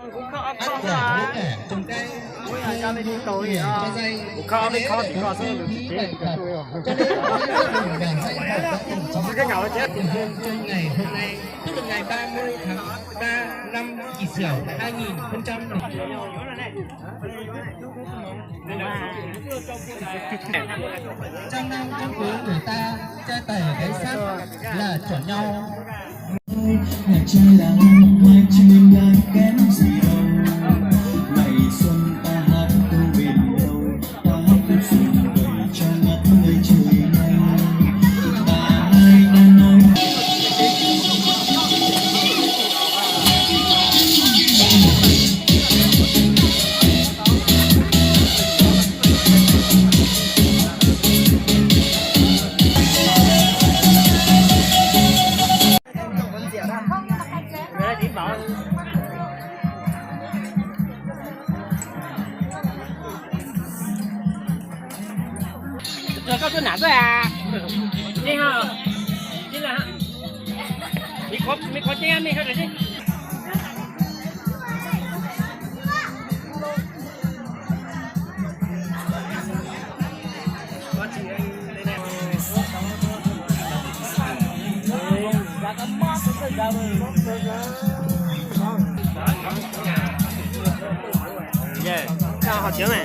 Áp giải tất cả công tác, cho dây, cho đến các thành phần trong các hội nhóm thành viên trong ngày hôm nay, tức là ngày ba mươi tháng ba năm kỷ sửu hai nghìn không trăm. Trong năm trong tuổi người ta, trai tài gái sắc là chọn nhau. Ngày trai là hôm mai, trai là kém gì đâu. Ngày xuân ta hát câu bên đầu, ta hát khúc xuân vầy cho ngất ngây trời nay. Bà hai đã nói. Koj tuaj nam tuaj a? Yeej ho, yeej, me qhov ceeb, me qhov ceeb. Hos tsev ne.